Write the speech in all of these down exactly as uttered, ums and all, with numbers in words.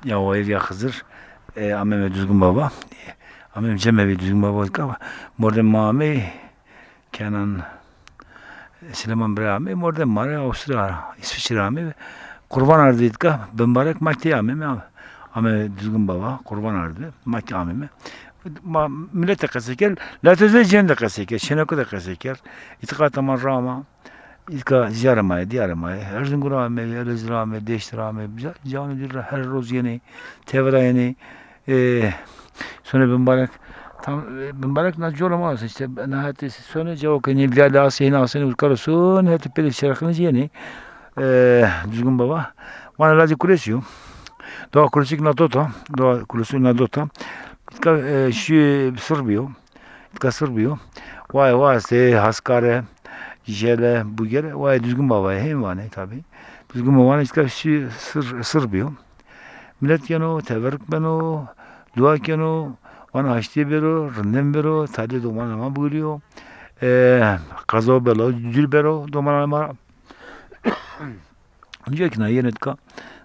ya wayîr ya Xizir, e, ameme Duzgin Baba. Ameme cemevî Duzgin Baba ka, mordem ma amey, Kenan, Silêman bira amey, mordem ma rê Awusturya, Îsvîçre amey. Qurban ardî ka, bimbarek ma kî ameme, ame Duzgin Baba, qurban ardî, ma kî ameme. Ma milet de qesey kerd, la to zê cên de qesey kerd, şeneko de qesey kerd. Îtîqata ma ra ma. Îtka zîyarê ma yê, dîyarê ma yê. Erzingol ra amey, Elezî ra amey, Deştî ra amey. Ca-, canê dîr ra her roz yenê, tevera yenê. E, sonê bimbarek. Tam, e, bimbarek na cola ma est, îşte, na hetê sonê cawo kenê, vîyalê asê, hînê asê, hînê uskaro sonê hetê pêlê şerxinê ci yenê. E, Duzgin Baba. Vanê lacê Kulesî yo. Dowa Kulesî kî na dota, dowa Kulesî na dota. Îtka, e, şî sir bîyo. Îtka sir bîyo. Waye, waye, se Haskare, Jele, Bugere, waye Duzgin Baba yê, hên vanê tabî. Duzgin Baba vanê îtka şî sir, sir bîyo. Milet yeno, teverik beno, dua keno, vana haştîye bêro, rindem bêro, tadê domanê ma bigirîyo. E, qezo belo, dûr bêro domanê ma. Uca kî na yenê îtka,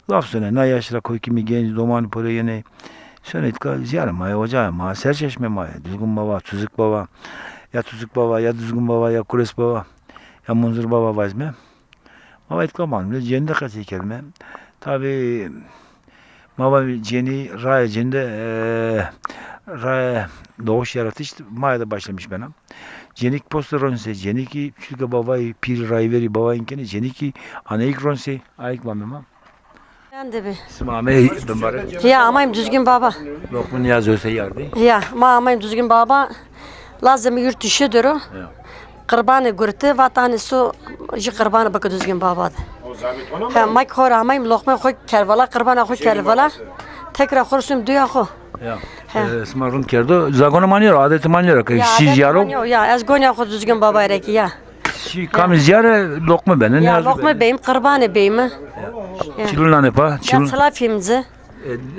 zaf sonê, na yaş ra koy kimî genc, domanî pore yenê. Sonê îtka, zîyarê ma yê, ocayê ma, serçeşmê ma yê, Duzgin Baba, Tuzik Baba, ya Tuzik Baba, ya Duzgin Baba, ya Kures Baba, ya Munzur Baba vajîme. Ma va îtka ma, cênî de qesey kerdîme. Tabî, ma va cênî, rayê cênî de, e, rayê doğuş yaratış ma de başlamış bena. Cênî kî posto ronsê, cênî kî çilke bavayî, pîrî, rayverî bavayîn kenê, cênî kî aneyîk ronsê, ayîk vame ma. Yandı bi. Sima amey bimbarek. Ya, amayım Düzgün Baba. Lokman ya zose yardi. Ya, ma amayım Düzgün Baba. Lazım yurt dışı duru. Ya. Qirbanê gurti, vat anê su, jî qirbanê bike Duzgin Baba de. Ha, ma kî xo ra amayîm, loqmê xo kervala, qirbana xo kervala. Tekrar xo rê sûm duya xo. Ya. Ha. E, sima rind kerdo. Zagona ma nêro, adetê ma nêro ke şî zîyaro. Ya, ez gonya xo Duzgin Baba ra kî ya. Şî kamî zîyare loqme bene. Ya, loqme beyim, qirbanê beyim. Ya. Çilû nanê pa, ya, çilû. Çila fîm ci. E,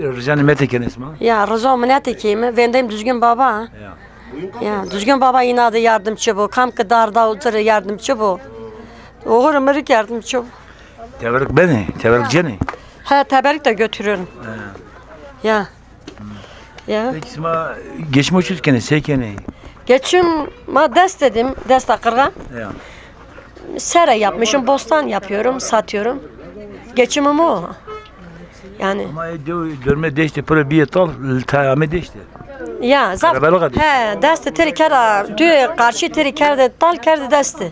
ricanê mete kenê sima? Ya, rico minete keyme. Vendeyim Duzgin Baba. Ya. Ya, Duzgin Baba îna de yardımcı bo. Kam ki dar da, o ci rê yardımcı bo. Oxir mi rê yardımcı bo. Teberik benê, teberik cenê? Ha, teberik de götürüyorum. Ha. Ya. Ya. Peki sima geçim çut kenê, se kenê? Geçim, ma dest dedim, desta qirğa. Ya. Sera yapmışım, bostan yapıyorum, satıyorum. Geçimim o. Yani. Ama e, dew, dönme deştê, pire bîye tal, tayê ame deştê. Ya, zaf. Karabelik de. He, destê tiri kera, dü karşı tiri kerde, tal kerde destê.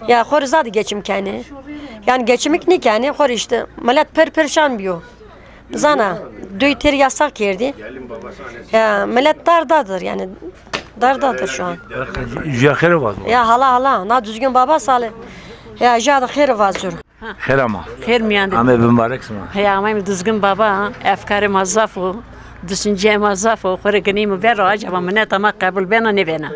Ya, xo rê zaf de geçim kenê. Yani geçimik nîkenê, xo rê işte, millet pir perişan biyo. Zana, dü tiri yasak kerdî. Ya, millet dardadır yani, dardadır şu an. Jüya xêr vazû. Ya, hala, hala, na Duzgin Baba salê. Ya, jüya de xêr vazû. Xêr ama. Xêr mîyan de. Ame bimbarek sima. Hey, amayîm Duzgin Baba, efkarê ma zaf o, düşünceyê ma zaf o, xo rê ginîme ver o, acaba mineta ma qebul bena nêbena.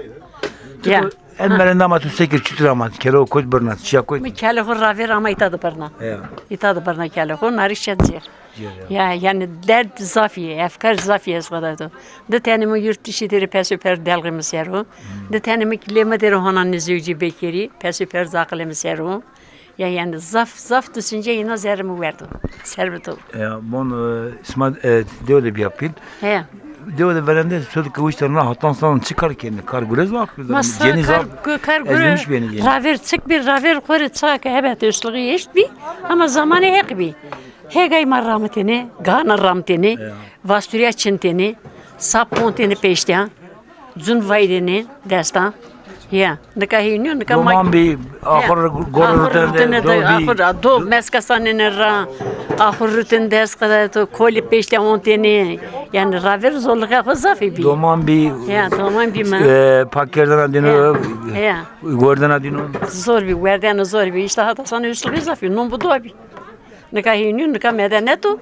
Ya. En merenda ma tu se kir, çitur ama, kele xo kot birna, çiya kot? Mi kele xo ravêr ama îta de birna. Ya. Îta de birna kele xo, narî şet cêr. Cêr, ya. Ya, yani derd zaf yê, efkar zaf yê ez xo ra do. Di tenê mi yurt dışı derê pes û per delxê mi ser o. Hmm. Di tenê mi kî lê mi derê hona nizewcî bekerî, pes û per zaqilê mi ser o. Ya, yani zaf, zaf düşünce îna zerrê mi werdo. Ser bi to. Ya, bon, e, sima, e, dewe de bîya pîl. He. Dewe de verende sod kewişte na hatan san çi kar kenê? Kar gurez zaf. Ma sa cenî kar, zaf gu-, kar gure, ezilmiş benî cenî. Ravêr çik bî, ravêr xo rê ça ke hebet êşliğî eşt bî, ama zamanê heq bî. Hêgay ma ramitêne, gana ramitêne, ya, vasturya çintêne, sap ontêne peştya. Cun vaydêne destan. Ya, nika hînî yo, nika ma. Doman bî, axur gor rutene, rutene de, dol bî. Axur, a, do, meska sanêne ra, axur rutene dest qeda to, kolî peşte ontêne. Yani ravêr zorluğê xo zafî bî. Doman bî. Ya, doman bî ma. E, pak kerdena dîno, ya, ya, werdena dîno. Zor bî, werdena zor bî. İşte hata sana êşliğî zafî, non bu doa bî. Nika hînî yo, nika medenet o,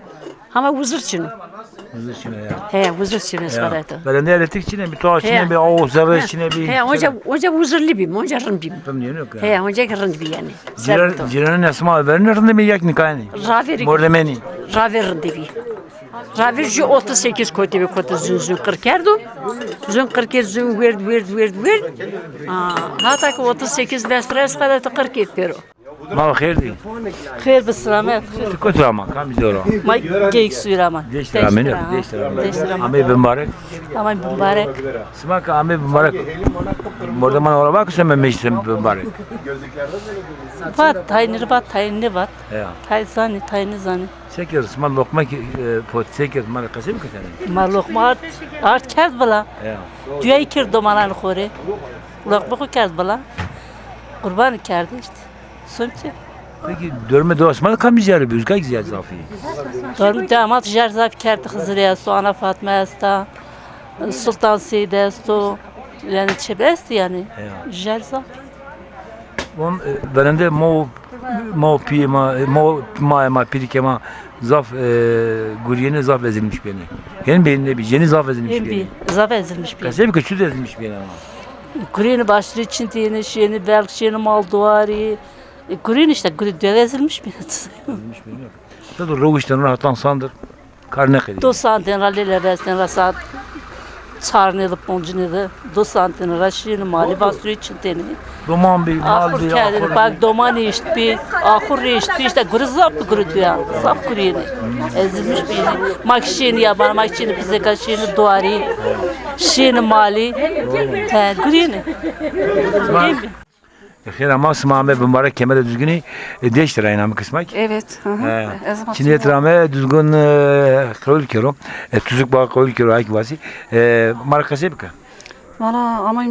hama huzur çin o. Huzur çin o ya. He, huzur çin o, ya. Sarato. Belediye elektrik çin bî, toa çin bî, aw, zerre çin bî. He, onca, onca huzurlu bî, onca rind bî. Rind bî, yok ya. He, onca ki rind bî yani. Cîran, cîranê sima verîne rindî bî, yak nika yanî? Ravêr. Mordemênî. Ravêr rindî bî. Ravêr jü otuz sekiz kotî bî, kotî zun zun qir kerdo. Zun qir kerd, zun werd, werd, werd, werd. Aa, hata ki otuz sekiz vestra ez qeda tu qir kerd pêro. Ma xêr dî. Xêr bi selamet. Xêr. Ti kotî ra ama? Kamî cor a? Ma Geyiksuyu ra ama. Deştî ra amêne, ha. Deştî ra amêne. Deştî ra ama. Amey bimbarek. Amey bimbarek. Sima ke amey bimbarek. Mordeman ora va ke seme meşte bimbarek. Vat, tayî nêvat, tayî nêvat. Ya. Tayî zanî, tayî nêzanî. Se kerd, sima loqma kî, e, pot se kerd, ma rê qesey bike tenê. Ma loqma ard, ard kerd vila. Ya. Duyayî kerd domananê xo rê. Loqma xo kerd vila. Qurbanî kerd îşte. Sonuç. Peki dormê dewa sima de kamî jîyare bî? Uzkay kî jîyare zaf î? Dormê dewa ma de jîyare zaf kerd, Xizirî esto, Ana Fatma esta, Sultan Seîd esto. Yanî çep est yanî. Ya. Jîyare zaf. Von, e, verende ma û, ma û pîyê ma, e, ma û, maê ma, pîrikê ma zaf, e, gurîyêne, zaf ezilmiş bîyêne. Hên bî, nêbî, jenî zaf ezilmiş bîyêne. Hên bî, zaf ezilmiş bîyêne. Qesey bike çut ezilmiş bîyêne ama. Gurîyêne baştirî çin dîyêne, şîyêne belk, şîyêne maldewar î. E, gurîyêne îşte, gurî dewe ezilmiş bîyêne. Ezilmiş bîyêne. Ti do rewiştên ra hatan sandir. Kar nêkerî. Do santên ra lêle vestên ra saet çarnê de, poncnê de, do santên ra şîyêne malî, vasturê çintêne. Doman bî, mal bî, axur kerdêne, axur bak, domanî îşt bî, axur rê îşt bî, îşte gurî zaf bî, gurî duya. Zaf gurîyêne. Ezilmiş bîyêne. Ma kî şîyêne yabana, ma kî şîyêne pizeka, şîyêne duarî, şîyêne malî. He, gurîyêne. Hên bî. E, xêr ama, sima ame bimbarek Kemerê Duzgunî, e, Deştî ra yena mi kismak. Evet, hı hı. E, ez ama çinê tira ame Duzgun, e, qewil kero. E, Tuzuk Baba qewil kero, ay kî vasî. E, ma ra qesey bike. Valla ama, e,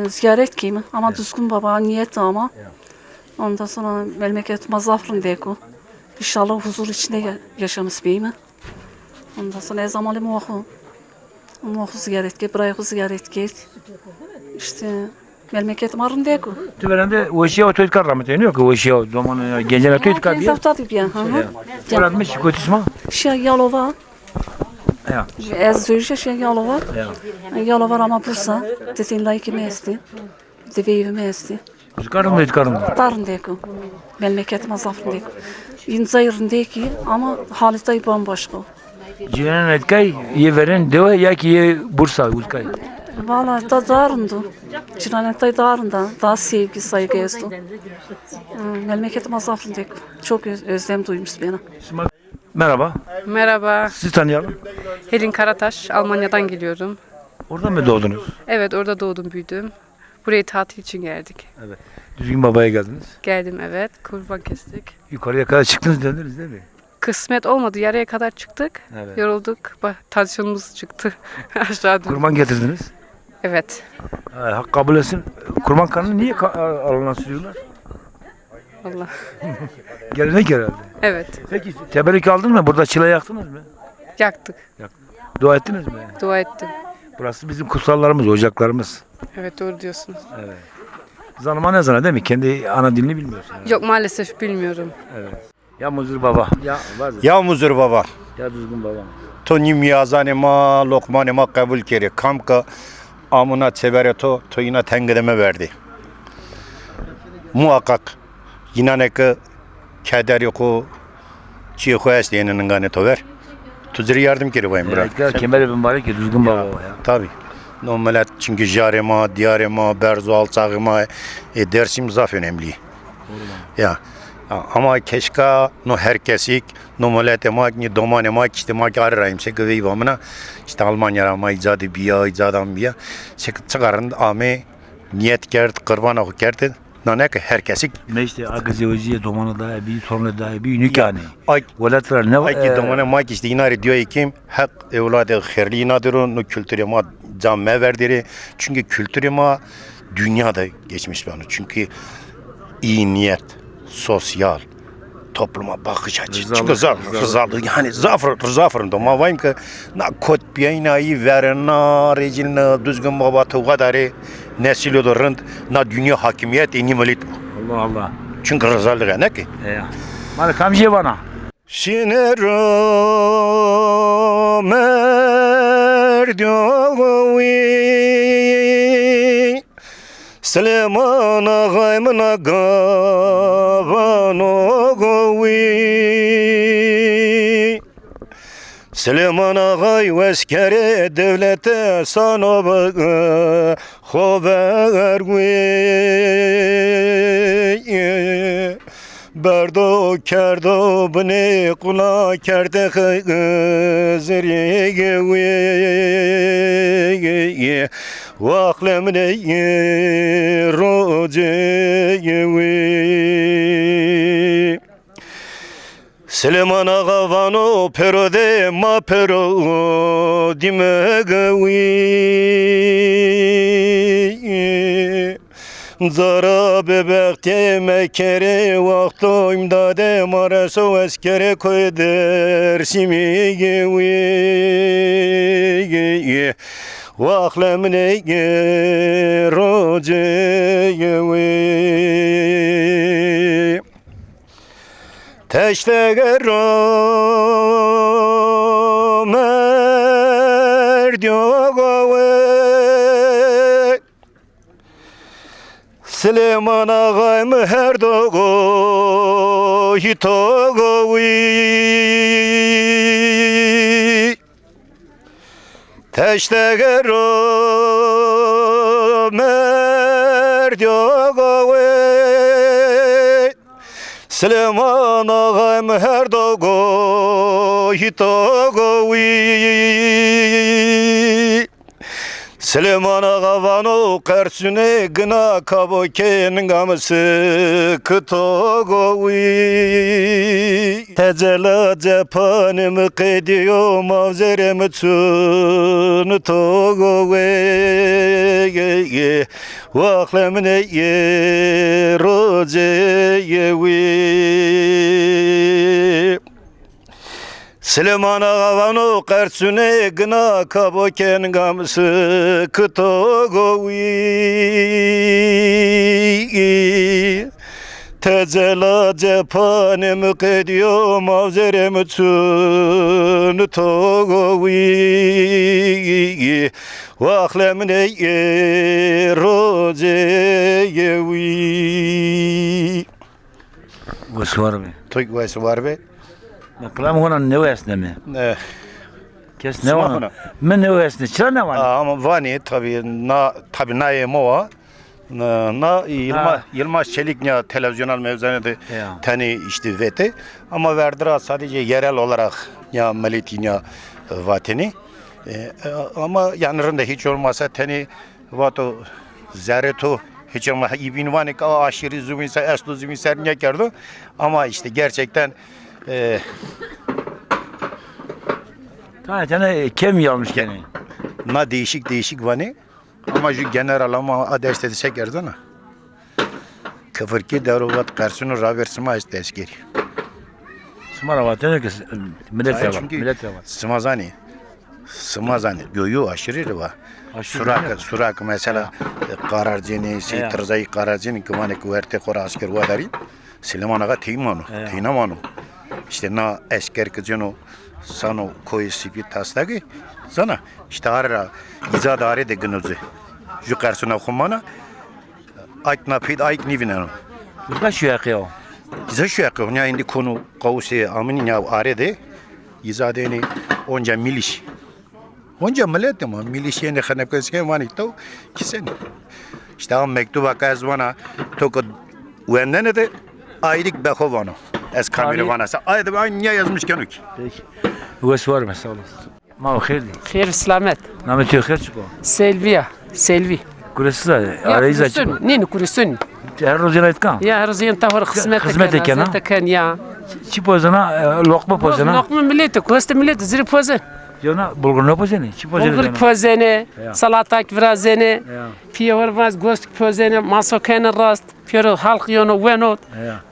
ziyaret keyme. Ama Duzgun Baba niyet ama. Ya. Ondan sonra memleket ma zaf rindek o. İnşallah huzur içinde ya-, yaşamış beyim. Ondan sonra ez amalê ma xo, ma xo zîyaret kerd, birayê xo zîyaret kerd. Îşte, memleket ma rindek o. Ti verende weşîya toyî kar ramitê, nîyo ke weşîya domanê ya, gencena toyî kar bîye? Zaf tatî bîye, hı hı. Ya. Ora mi şî kotî sima? Şîya Yalova. Ya. Ez zewjîya şîya Yalova. Ya. Yalova ra ama Bursa, di tîn layikê mi estî. Di veyvî mi estî. Zî kar rindek, kar rindek. Kar rindek o. Memleket ma zaf rindek o. Încayî rindek î ama halî tayî bambaşka o. Cîranên êtkay yê verên dewe ya kî yê Bursa, uzkay? Valla ta daha rind o. Cîranên tay daha rind a. Daha sevgi, saygı esto. Hı, memleket ma zaf rindek o. Çok öz-, özlem duymuş bena. Merhaba. Merhaba. Sizi tanıyalım. Helin Karataş, Almanya'dan geliyorum. Orada mı doğdunuz? Evet, orada doğdum, büyüdüm. Buraya tatil için geldik. Evet. Düzgün Baba'ya geldiniz. Geldim, evet. Kurban kestik. Yukarıya kadar çıktınız, döndünüz değil mi? Kısmet olmadı. Yarıya kadar çıktık. Evet. Yorulduk. Bak, tansiyonumuz çıktı. Aşağı doğru. Kurban getirdiniz. Evet. Ee, Hak kabul etsin. Kurban kanını niye ka- alana sürüyorlar? Allah. Gelenek herhalde. Evet. Peki teberrük aldın mı? Burada çıra yaktınız mı? Yaktık. Yak- Dua ettiniz mi? Dua ettim. Burası bizim kutsallarımız, ocaklarımız. Evet, doğru diyorsunuz. Evet. Zanima nêzana değil mi? Kendi ana dilini bilmiyorsun yani. Yok, maalesef bilmiyorum. Evet. Ya Muzur Baba. Ya Vazir. Ya Muzur Baba. Ya Duzgun Baba. To nî mîyazanê ma, loqmanê ma qebul kerê. Kam ke amuna çêverê to, to îna tengê de meverdê. Muhakkak înanê ke kederê xo, çîyê xo estê, ênê ninganê to ver. Tu ci rê yardim kerê vayîm bira. Êtka kemerê bimbarek ê Duzgun Baba ya. Tabî. No milet çimkî jarê ma, dîyarê ma, berz û alçaxê ma ê Dêrsim zaf önemlî. Ya. Ama keşka no her kesîk, no miletê ma, nî domanê ma kî, îşte ma kî arê ra yîm, seke veyva min a, îşte Almanya ra ma îca de bîya, îca de bîya. Seke çiqa rind amê, nîyet kerd, qirbana xo kerd. Nane ke her kesî. Meştê ake zewecîyê, domanê daye bî, tornê daye bî, nîkanî. Ay, welat ra ne, ay kî e, domanê ma kî îşte îna rê dîyayê kîm, Heq ewladê xêrlî îna de ro, no kulturê ma ca meverdêrê. Çünkü kulturê ma dünya de geçmiş beno. Çünkü iyi niyet, sosyal, topluma bakış açısı. Çünkü zaf, rızalı, yani zaf, zaf rind o. Ma vayim ke na kot biyayna î verena rêcîn Duzgun Baba tewxa darê nesilê do rind na dünya hakimiyet ê nî milet bo. Allah Allah. Çünkü rızalıq ne ki? Eya. Mala kamcîye vana? Şinero merdowî Silêman axay min a gavano gowî. Silêman axay wes kerê dewlete sano bi xo vergwî. Berdo kerdo binê qula kerde Xizirî wî. Wax lemnê rocê wî. Silêman Axa vano pêro de ma pêro dîme gewî. Zara bêbextê mekerê wexto îmdadê ma reso eskerê koyê Dêrsimî gewî. Wax lemnê rocê wî. Teşte gero merdîyo gowe. Silêman Axay mi her do go hîto gowî. Teşte gero merdîyo gowê. Silêman Axay mi her do go hîto gowî. Silêman Axa vano qersûnê gina kabokê ninga mi sikito gowî. Tecela cepanê mi qedîyo, mavzerê mi çûnito gowê. Wax lemnê rocê wî. Silêman Axa vano qersûnê gina kabokê ninga mi sikito gowî. Tecela cepanê mi qedîyo, mavzerê mi çûnito gowî. Wax lemnê rocê wî. Wes war be. To wes war be. Ma kilam hona nêwesneme. Ne. Kes nêwana. Mi nêwesne. Çira nêwana? Aa, ama vanî tabi na, tabi na emo wa. Na, na Yılmaz, Yılmaz Çelik ya televizyonan mevzene de tenî işte vete. Ama verdira sadece yerel olarak ya milletî ya vateni. E, e, ama yani rinde hiç olmazsa tenî vato zerre to hiç olmazsa îbîn vanê ke aşırı zumîn ser, esto zumîn ser nêkerdo. Ama işte gerçekten e, Tane tane kemî almış kenê. Na değişik değişik vanê. Ama ju general ama a destê de se kerdena. Kifirkî dero vat qersûnû ravêr sima est eskerî. Sima ra vatene ke millet ra vat. Millet ra vat. Sima zanî. Sima zanî. Yo yo aşırı rê va. Surak, Surak mesela e, Qararcênî, Seyîd Rizayî Qararcênî ki vanê ki wertê xo ra asker wadarî. Silêman Axa tey mano, teyna mano. İşte na esker ki cêno sano koyê Sipî Tastagî, zana, işte are ra îza de are de gino ci. Ju qersûna xo mana, ayk na pey de ayk nîvîneno. Uza şuyeqe o? Îza şuyeqe o. Ya indi konu qawusê amini ya are de, îza de ênê onca milîş. Onca millet ama milîşîyenê xenepkesken vanî to kisen. İşte a mektuba ke ez vana to ke wendene de aylık bexo vano. Ez kamîrê vana se. Ay de ay niye yazmış keno ki? Peki. Wes war be, sağ olasın. Ma xêr dî. Xêr selamet. Namê to xêr çik o? Selviya, Selvi. Kuresiz a, arayız açık. Nîni kuresun. Her roz yena itka? Ya her roz yena tavır xizmet. Xizmet kena. Xizmet kena ya. Çi pozena, e, lokma pozena. Lokma millet, koste millet, ziri pozen. Yona bulgur ne pozenî? Çi pozenî? Bulgur pozenî, salatak virazenî, piyê war vaz gost pozenî, maso kenî rast, piyê ro halk yono weno,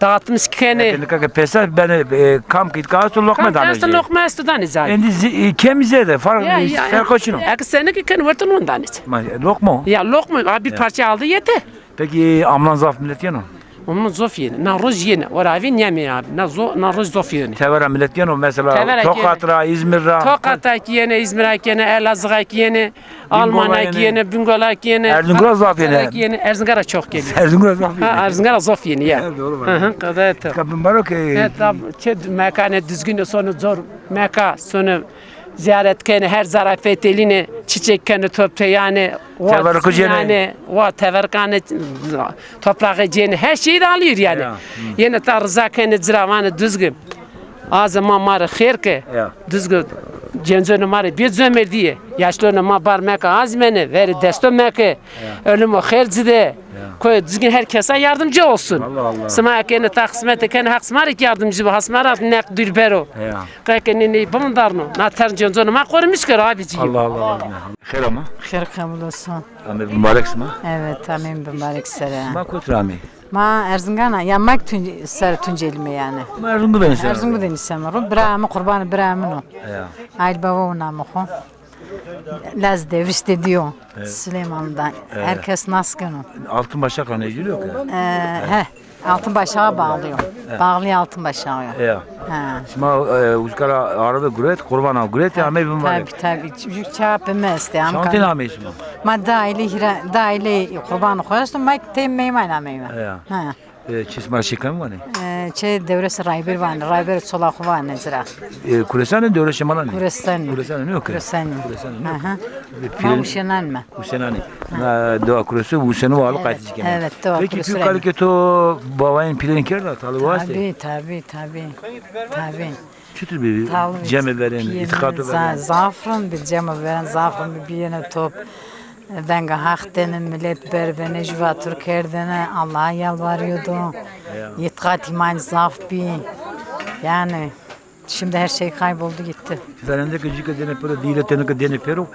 dağıtmış kenî. Nika ke pesa benê, e, kam ki ka esto lokma danê. Kam esto lokma esto danê zaten. Endi zi-, e, kemî zêde, fark, e, ferqo çino. Ek sene ki ken wertin on danê. Ma, lokma? Ya lokma, abi parça aldı yete. Peki amnan zaf millet yeno? Amnan zaf yenê. Na roj yenê. Ora avî nîyemê abi. Na zo-, na roj zaf yenê. Tevera millet yeno mesela Tokat ra, İzmir ra. Tokat a kî yenê, İzmir a kî yenê, Elazığ a kî yenê, Alman a kî yenê, Bingöl a kî yenê. Erzingan ra zaf yenê. Erzingan ra çok geliyor. Erzingan ra zaf yenê. Ha, Erzingan ra zaf yenê ya. Doğru. Hı hı, qedayet. Kapın baro ke. Evet, tab-, çe mekanê Dizgin sonê zor meka sonê Ziyaret kenê, her zarafet elîne, çiçek kenê, top teyanê, wa teverruk cênê, yanê, wa teverruk anê, toprağı cênê, her şeyi de alıyor yani. Ya. Yine ta rıza kenê, ci ra vanê Duzgin. Azê ma ma rê xêr ke. Ya. Duzgin, cencone ma rê bê comerdîye. Yaşlone ma bar meke azmene, verê desto meke. Ya. Ölümo xêr ci de. Ya. Koyê Duzgin her kesa yardımcı olsun. Allah Allah. Sima eke ene ta xizmete kenê, Haq sima rê ki yardımcı bo, Haq sima ra neq dûr bero. Ya. Qe ke nê ney bivindarno. Na tern cencone ma qorumîş kero abicî. Allah Allah. Xêr ama. Xêr qebul olsun. Amê mubarek sima. Evet, amê mubarek sere. Sima kotî ra amê? Ma Erzingan a, ya ma ki Tunc-, ser Tunceli me yani. Ma Erzingan de nîseme. Erzingan de nîseme ro. Bira mi, qurbanê bira min o. Ya. Ail baba o namê xo. Laz Devriş de diyo. Evet. Süleymanlı'dan. Evet. Herkes nas keno. Altın Başak ne diyor ki? Ee, he. Altın Başak'a bağlıyor. Evet. Bağlı Altın Başak'a. Ya. Ha. Sima, e, uzka ra arada guret, qurbana guret, amey bimarek. Tabii, tabii. Çocuk çapı meste. Şantin amey sima. Ma dahili hira, dahili qurban koyasın, ma te meyman ameyma. Ya. Ha. E, çi sima şikan vanê? E, çi Dewres Rayber vanê, Rayber Çolak vanê ci ra. E, Kuresanê, Dewres Şemal anê? Kuresanê. Kuresanê, ne okey? Kuresanê. Kuresanê, ne okey? Aha. E, ma Uşenan me. Uşenanê. Na, doğa Kuresi, Uşenî valo qaytî kenê. Evet, doğa Kuresi. Peki, tu kalikê to bavayên pîlên kerda, talı waste? Tabii, tabii, tabii. Tabii. Çitur bi cemê verên, îtîqato verên? Zaf rind bi cemê verên, zaf rind bi biyêne top. Venga Haq dene, millet bervene, juvatur kerdene, Allah'a yalvarıyordu. Ya. İtiqat iman zaf bi. Yani şimdi her şey kayboldu gitti. Verende ke cike dene pero, dîle tene ke dene pero,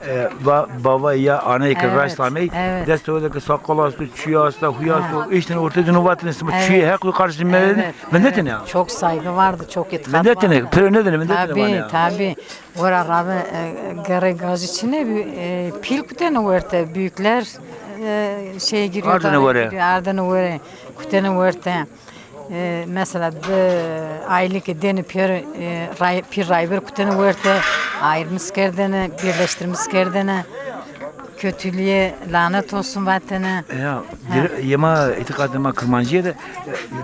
e, ba-, bava ya aney ke raşt amey, dest o de ke sakal asto, çuya asta, huya asto, işte ortaya dino vatene sima çuya hak karşı mene. Vindetêne ya. Çok saygı vardı, çok itikat vardı. Vindetêne, piro nêdêne, vindetêne. Tabii, tabii. Ora ravi, e, gerê gazî çinê bi, e, pîl kutêne werte, büyükler, e, şeye giriyor. Ardêne were. Ardêne were, kutêne werte. E, mesela di aylık dêne pîr, e, ray-, pîr rayber kutêne werte, ayırmış kerdêne, birleştirmiş kerdêne. Kötülüğe lanet olsun vatene. Ya, yema îtîqatê ma Kirmancîye de,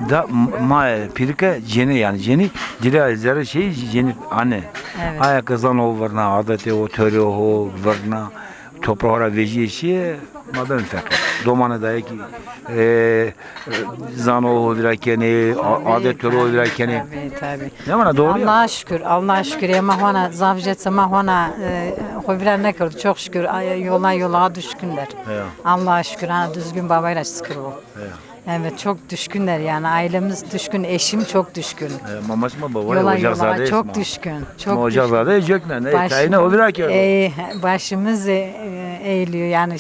e, da ma, e, pîrike cenî, yani cenî dîle zerre şey cenî anê. Evet. Aya ke zano virna, adetê ho, törê ho virna, toprağa ra vejîye şîye, ma ben feqîr. Domanê daye ki, e, e, zano ho vîra kenê, a-, adet töre ho vîra kenê. Tabii, tabii. Ne vana, doğru ya? Allah'a şükür, Allah'a şükür. E, ma hona zaf jet se ma hona, e, ho vîra nêkerdo. Çok şükür. Ay, yola yola düşkünler. Ya. Allah'a şükür. Ha, Düzgün babayla şükür bu. Ya. Evet, çok düşkünler yani. Ailemiz düşkün, eşim çok düşkün. E, ma, ma sima baba ocakzade. Yola yola çok düşkün. Çok düşkün. Ocakzade cökme, ne? Baş-, tayine o vîra kerdo. E, başımız, e, eğiliyor yani.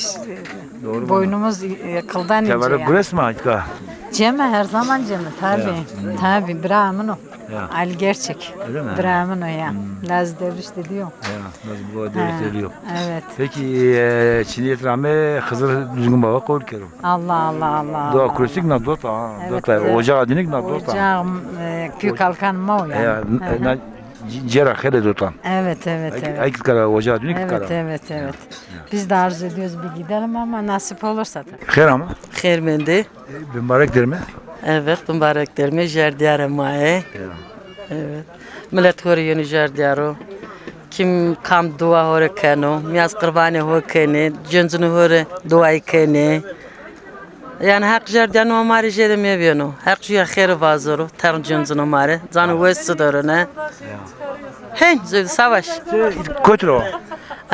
Doğru. Boynumuz, e, kıldan ince yani. Tevare gures ma itka? Ceme, her zaman ceme, tabii. Ya. Tabii, bira min o. Ya. Ali Gerçek. Öyle mi? Bira min o ya. Hmm. Laz Devriş de diyor. Ya, Laz bu Devriş de diyor. Evet. Peki, e, çiniyet rame Xızır Düzgün Baba kol kero. Allah, Allah, Allah, Allah. Doğa Kurusik na dota, ha. Evet, dota. Evet. Ocağa dinik na dota. Ocağım, e, kök alkan ma o yani. Ya, na, c-, cera xele dotan. Evet, evet, evet. Ay kara ocağa dinik kara. Evet, evet, evet. Biz de arzu ediyoruz bir gidelim ama nasip olursa tabii. Xêr ama? Xêr mendê. E, bimbarek derme? Evet, bimbarek derme, jerdiyarê ma yê. Ya. Evet. Millet ho rê yeno jerdiyaro. Kim kam dua ho rê keno, miyaz qirbanê ho kenê, cencunê ho rê duayî kenê. Yani Heq jerdiyarnê ma rê jêde mevêno. Heq jûya xêr vazero, tern cencunê ma rê. Cano wes ci der o ne. Hên, zewdî savaş. Kotî ra wa?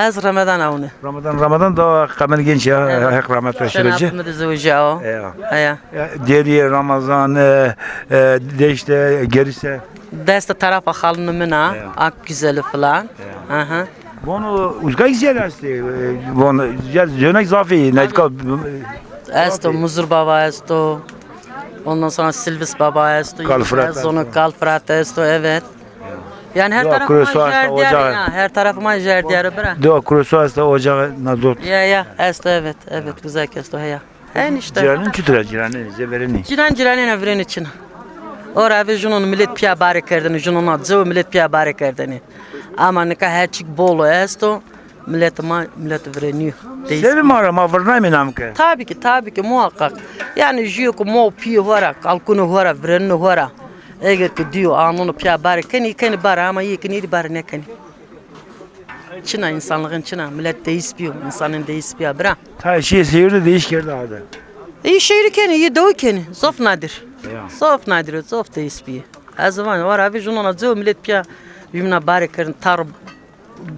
Ez Ramazan awne. Ramazan, Ramazan da Kamer Genç ya, Heq rahmet ra şirece. Şenat mi de zewjîya o. Ya. Heya. Ya, Derîye, Ramazan, e, e, Deşte, Gerise. Deste tarafa xalunê min a, Ak Güzeli filan. Ya. Aha. Bono uzkay ziyade estê, e, bono ziyade zönek zafî, netka. Esto, Muzur Baba esto. Ondan sonra Silvis Baba esto. Kal Fırat esto. Kal Fırat esto, evet. Yani her tarafıma jerdiyarê ya, her tarafıma jerdiyarê bira. Dua Kurosu hasta ocağı na dot. Ya, ya, esto, evet, evet, güzel esto, ya. Hen işte. Cîranên çitur a, cîranên, zê verênî? Cîran cîranêna virênî çin a. Ora ve junon millet piya bare kerdêne, junona cew millet piya bare kerdêne. Ama nika her çik bolo esto, millet ma, millet virênîyo. Sebi ma ra ma virnayme nam ke. Tabii ki, tabii ki, muhakkak. Yani jüyo ku mo piyo hora, kalkuno hora, virênîno hora. Eger ki diyo, anûno piya bare kenî, kenî bare ama yê ki nêdî bare nêkenî. Çina, insanlığın çina. Millet deist biyo, insanın deist biya bira. Tayê şîyê seyir de değiş kerdi ha de. İyi şehri keni, iyi doğu keni. Zof nadir. Ya. Zof nadir, zof deist biye. Ez van, var abi, jun ona zeo millet piya jümna bare kerdin, tar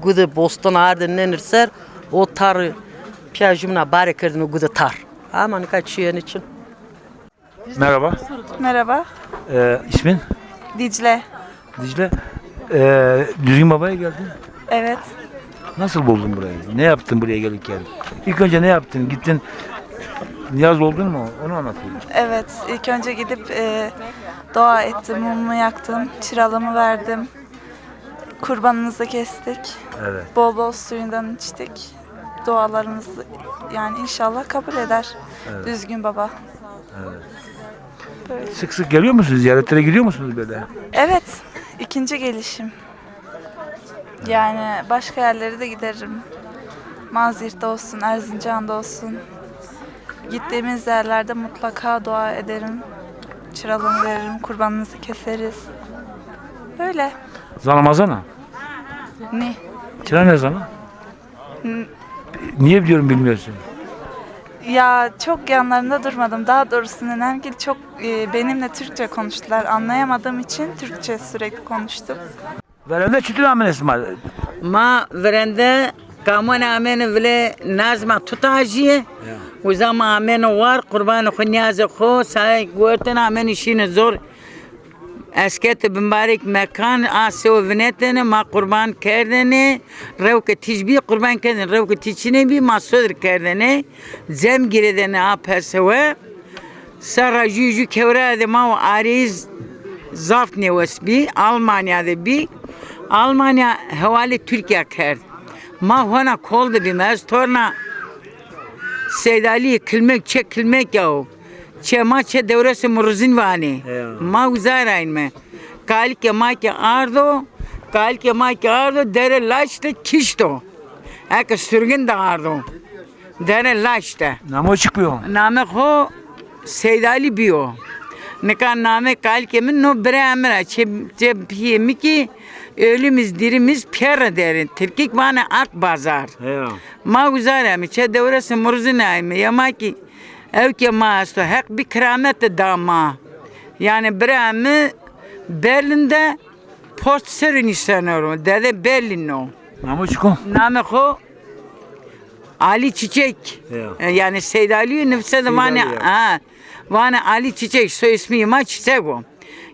gude boston arde nenir ser, o tar piya jümna bare kerdin, o gude tar. Ama nika çi yeni çin. Merhaba. Merhaba. Ee, ismin? Dicle. Dicle. Ee, Düzgün Baba'ya geldin. Evet. Nasıl buldun burayı? Ne yaptın buraya gelirken? İlk önce ne yaptın? Gittin, niyaz oldun mu? Onu anlatayım. Evet. İlk önce gidip e, dua ettim, mumumu yaktım, çıralımı verdim. Kurbanımızı kestik. Evet. Bol bol suyundan içtik. Dualarımızı yani inşallah kabul eder. Düzgün Baba. Sık sık geliyor musunuz? Ziyaretlere gidiyor musunuz böyle? Evet, ikinci gelişim. Yani başka yerlere de giderim. Malzgirt'te olsun, Erzincan'da olsun. Gittiğimiz yerlerde mutlaka dua ederim. Çıralımı veririm, kurbanımızı keseriz. Öyle. Zana ma zana? Ne? Çıra ne zana? Niye biliyorum bilmiyorsun? Ya çok yanlarında durmadım. Daha doğrusu nenem ki çok e, benimle Türkçe konuştular. Anlayamadığım için Türkçe sürekli konuştum. Verende çitur amene sima? Ma virende kamon amene vile nazma tuta ajiye. Uza ma amene war, qurbanê xo, niyazê xo, say guertene amene şîne zor. Eskete bimbarek mekan, a sewe vinetene, ma qurban kerdene. Rewke tîj bî, qurban kerdene. Rewke tîj çinê bî, ma sodir kerdene. Cem girêdene a persewe. Serra jû jû kewraya de ma û arêz zaf nêwes bî. Almanya de bî. Almanya hewalê Tirkîya kerd. Ma hona kol de bîme. Ez torna Seydalî kilmek çe kilmek ya o. Çe ma çe dewresê Muruzin vanê. Ma uza raynme. Kalikê ma ke ardo, kalikê ma ke ardo, dere laç de kişto. Eke surgin de ardo. Dere laç de. Namo çik biyo? Name xo Seydalî biyo. Nika name kalikê min no biraya mi ra. Çe, çe piyê mi ki ölümüz dirimiz piyerre derin. Tirkik vane ak bazar. Heya. Ma uza ra mi. Çe dewresê Muruzin ayme. Ya ma ki ew ke ma esto. Heq bi kiramet de da ma. Yani biraya mi Berlin de Post serî nîşteno ro, dede Berlîn o. Namo çik o? Namê xo Ali Çiçek. Ya. E, yanî Seyd Ali nifse de vanê, ha, vanê Ali Çiçek, soy ismî ma Çiçek o.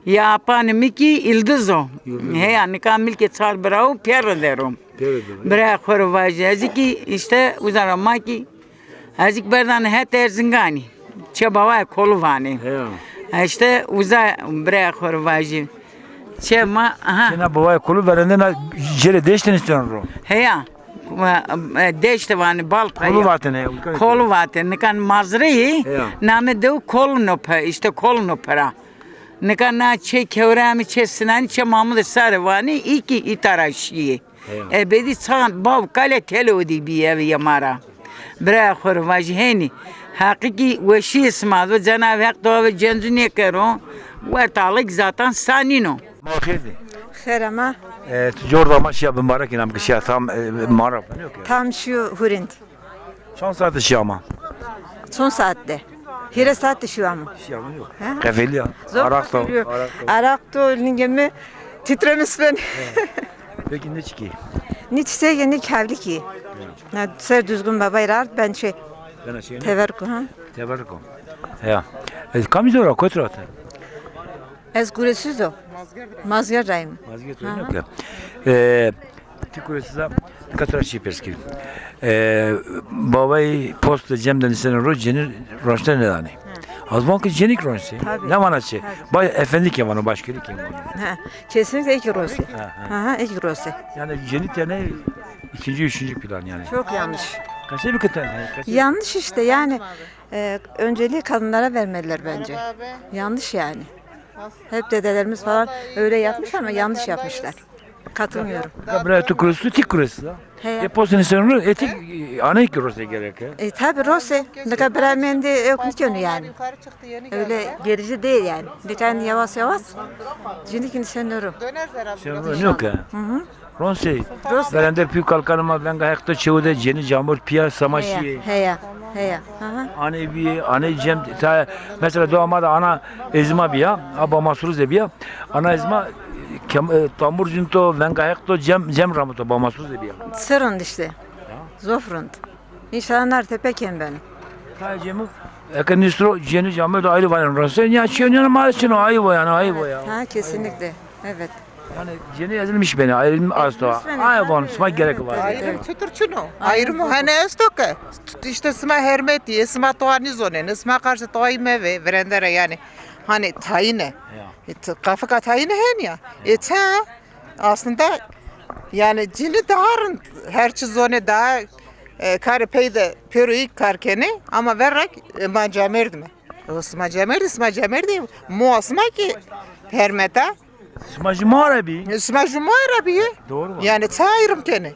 Ya apanê mi kî Îldiz o. Îldiz o. Heya, nika milkê çar bira o, pêro der o. Pêro der o. Biraya xo ro vajî. Ez kî îşte uza ra ma kî Ez kî berdanê het Erzinganî. Çê Bawayê Kolu vanê. Heya. Ha, îşte uza biraya xo rê vajî. Çê ma, aha. Çêna Bawayê Kolu verende na cêrê deştê nîşteno ro. Heya. E, deşte vanê bal payî. Kolu vatene. Kolu vatene. Nika mazre yê, namê dew Kolu no pe, îşte Kolu no pera. Nika na çê kewrê mi, çê Sinanî, çê Mamudê Sarê vanê, î kî îta ra şîyê. Ebedî çand bav kale tele odî bî eve yê ma ra. Biraya xo rê vajî henî. Heqî kî weşîyê sima do, Cenab-ı Heq do ve cencu nêkero. Wert alig zaten sa nîno. Ma xêr dî. Xêr ama. E, tu cor da ma şiya bimbarek, înam ki şiya tam, e, ma ra. Tam şiyo hurind. Çand saete şî ama? Çond saet de. Hîrê saet de şî ama. Şî ama yok. Qefelî ya. Zor qefelî. Araq to, lingê mi titremiş ben. Peki ne çikî? Nî çiçek, nî kevlikî. Ser Düzgün Babay ra ard ben şey. Teverku ha. Teverku. Ya. E, kamî zor a, kotî ra te? Ez Guresiz o. Mazger rayım. Mazger rayım. E, ti Guresiz a, nika to ra şî pers kî. E, Bawayê Post de cem de nîseno ro, cenî roşte nêdanê. Az van ki cenî kî roşte. Nêvana çi? Bay efendi ke vano, başkeli ke vano. Ha, kesinlikle eki roşte. Ha, ha, eki roşte. Yani cenî tene ikinci, üçüncü plan yani. Çok yanlış. Kaçı bir kıtan? Yanlış işte yani. E, önceliği kadınlara vermeliler bence. Yanlış yani. Hep dedelerimiz falan öyle yapmış ama yanlış yapmışlar. Katılmıyorum. Bira tu kurusu, tik kurusu. He. E posini sen ru, e tik, e, ana ki rose gerek. E tabi rose. Nika bira mende yok nikenu yani. Öyle gerici değil yani. Nika yavaş yavaş. Şimdi sen ru. Sen ru yok ha. Hı hı. Ronsê, Ronsê. Verende pî kalkanê ma venga Heq to çêwide, cenî camêrd pîya sema şîyê. Heya, heya, heya. Aha. Anê bîyê, anê cem, ta, mesela do ama da ana ezma bîya, a Bamasrûze bîya. Ana ezma kem, e, tamur cin to, venga Heq to cem, cem ramo to Bamasrûze bîya. Çi rind îşte. Ya. Zof rind. Înşallah nar tepe kêm beno. Tayê cemû, eke nistro cenî camêrd ayrı vanê ronsê. Ya çiyo nîyanê ma çin o, ayıp o yani, ayıp o ya. Ha, kesinlikle. Evet. Yani cenî ezilmiş beni, ayrılmış asto. Ezilmiş beni, ayıp tabii. Sima gerek var. Evet, evet. Ayrım çitur çin o? Ayrım o, hani esto ke. İşte sima hermetî, sima toa nîzonenê, sima karşı toayî mevê, virende ra yani. Hani tayîne. Ya. E, t-, kafika tayîne hen ya. E, ça? Aslında yani cini daha rind, her çi zonê daha, e, karê pey de pêro î kar kenê, ama verrak, e, ma camêrd me. O sima camêrdî, sima camêrdî, mo sima ki permeta. Sima jü ma ra bî. E, sima jü ma ra bî. Doğru var. Yani ça ayrım kenê.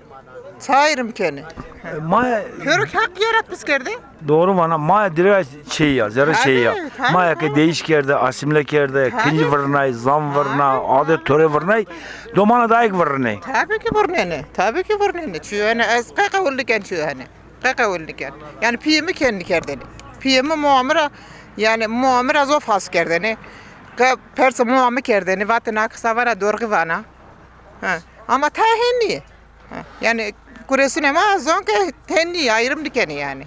Ça ayrım kenê. E, ma pêro ki hak yarat pis kerde. Doğru vana, ma direkt şey ya, zerre şey ya. Tabii, tabii, ma ya ki tabii. Değiş kerde, asimile kerde, tabii. Kinci vırnay, zam vırna, tabii, adet tabii. Töre vırnay, domana da ek vırnay. Tabii ki vırnene, tabii ki vırnene. Çünkü hani ez qe qewul diken çünkü hani. Qe qewul diken. Yani piyemi kendi kerdeni. Piyemi muamira, yani muamira zof has kerdeni. Qe persa muami kerdeni, vate na kısa vana dorgi vana. Ha. Ama ta henni. Ha, yani kuresunê ma zonke tenî ayrım dikenî yani.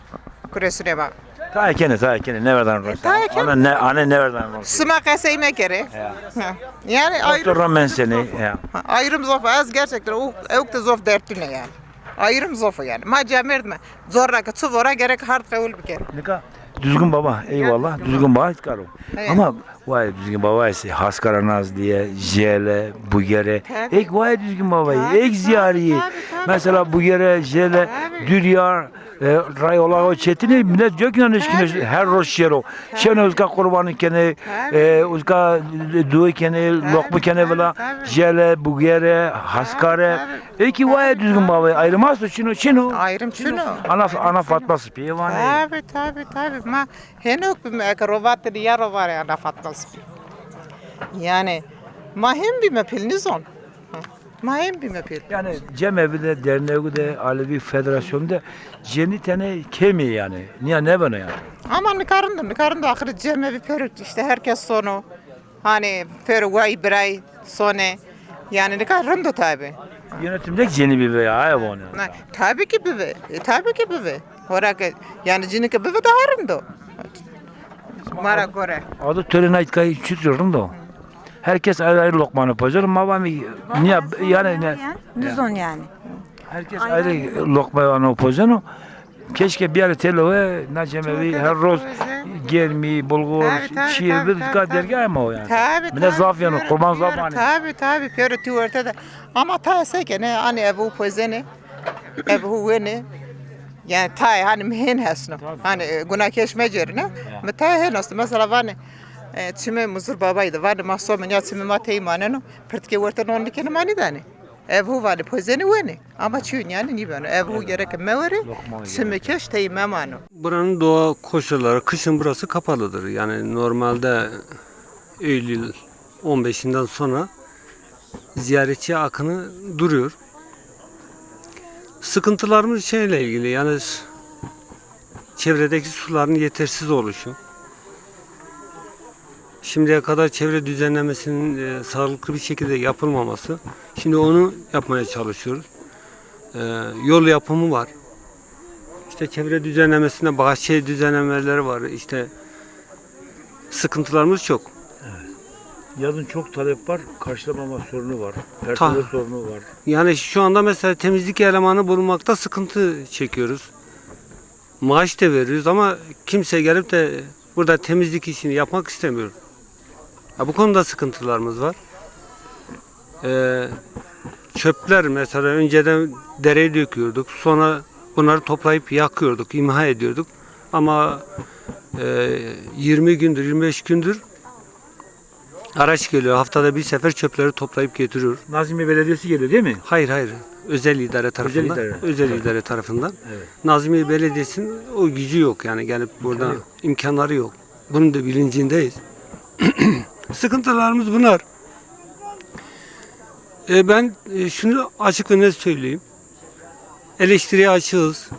Kuresunê ma. Tayê kenê, tayê kenê, neverdan ronse. Tayê kenê. Ana ne, ana neverdan ronse. Sima qesey mekerê. Ya. Ha. Yani ayrım. Doktorra mensenê, ya. Ha, ayrım zof, ez gerçekten o, ewk de zof dertune yani. Ayrım zof yani. Ma camêrd me. Zorra ke çi vora gerek hard qewul bikerê. Nika Düzgün Baba, eyvallah. Düzgün Baba hiç karo. Evet. Ama Vay Düzgün Baba, ese Haskara Nazliye, Jele, Bugere. Tabii. Ek vay Düzgün Baba, tabii, ek ziyariye. Tabii, tabii. Mesela Bugere, Jele, tabii. Düryar, e, ray olağı çetini, millet diyor ki, "Lan eşkine, tabii, her roş şero." Tabii. Şeno uzka kurbanı kene, tabii, e, uzka dua kene, tabii, lokma kene, tabii, vila, tabii. Jele, Bugere, Haskare. Tabii, tabii. Eki vay Düzgün Baba, ayrılmaz o, çino, çino. Ayrım çino. Ana, ana Fatma Sıpiye vane. Tabii, tabii, tabii. Ma Henok bime, eke rovatini ya rovare ana Fatma Sıpiye. Yani, ma hem bime pil nizon. Ha, ma hem bime pil. Yani cemevi de, derneği de, Alevi Federasyonu de ceni tene kemi yani. Niye, ne bana yani? Ama nikarın da, nikarın da ahırı cemevi perut işte herkes sonu. Hani pêro way biray sonê. Yani nika rind o tabi. Yönetimde ceni bibe ya, ay vone. Na, tabi ki bibe. E, tabi ki bibe. Hora ke, yani cini ke bibe daha rind o. Mara göre. Adı töre nayt kay çitur rind o. Herkes ayrı ayrı lokmanı pazar. Ma vami niye yani ne? Nizon yani. Herkes ayrı lokma yani o pazar. Keşke bir ara telo ve na cemevi her roz germi, bulgur, şiir, bir ka dergi ama o yani. Tabi, tabi. Mine zaf yani, kurban zaf yani. Tabi, tabi, pêro tî werte de. Ama ta se ke ne, hani ev hu pozene, ev hu wene. Yani tay hani mihin hesno. Hani e, gunakeş mecerine. Mi tay hen asto. Mesela vani e, çimi Muzur babaydı. Vani ma somin ya çimi ma tey maneno. Pirtike werte non dikeni mani dani. Ev hu vanê pozeni wenê. Ama çîyo nîyanê nîbeno. Ev hu gereke mewerê, çimê keş tey memano. Buranın doğa koşulları, kışın burası kapalıdır. Yani normalde Eylül on beşinden sonra ziyaretçi akını duruyor. Sıkıntılarımız şeyle ilgili, yani s-, çevredeki suların yetersiz oluşu. Şimdiye kadar çevre düzenlemesinin e, sağlıklı bir şekilde yapılmaması. Şimdi onu yapmaya çalışıyoruz. E, yol yapımı var. İşte çevre düzenlemesinde bahçe düzenlemeleri var. İşte sıkıntılarımız çok. Evet. Yazın çok talep var, karşılamama sorunu var, personel sorunu var. Yani şu anda mesela temizlik elemanı bulmakta sıkıntı çekiyoruz. Maaş da veriyoruz ama kimse gelip de burada temizlik işini yapmak istemiyor. Ya bu konuda sıkıntılarımız var. Ee, çöpler mesela önceden dereye döküyorduk. Sonra bunları toplayıp yakıyorduk, imha ediyorduk. Ama e, yirmi gündür, yirmi beş gündür araç geliyor. Haftada bir sefer çöpleri toplayıp getiriyor. Nazmiye Belediyesi geliyor değil mi? Hayır, hayır. Özel idare tarafından. Özel idare. Özel idare tarafından. Evet. Nazmiye Belediyesi'nin o gücü yok yani gelip burada imkanları yok. Bunun da bilincindeyiz. Sıkıntılarımız bunlar. E, ben e, şunu açık ve net söyleyeyim. Eleştiriye açığız.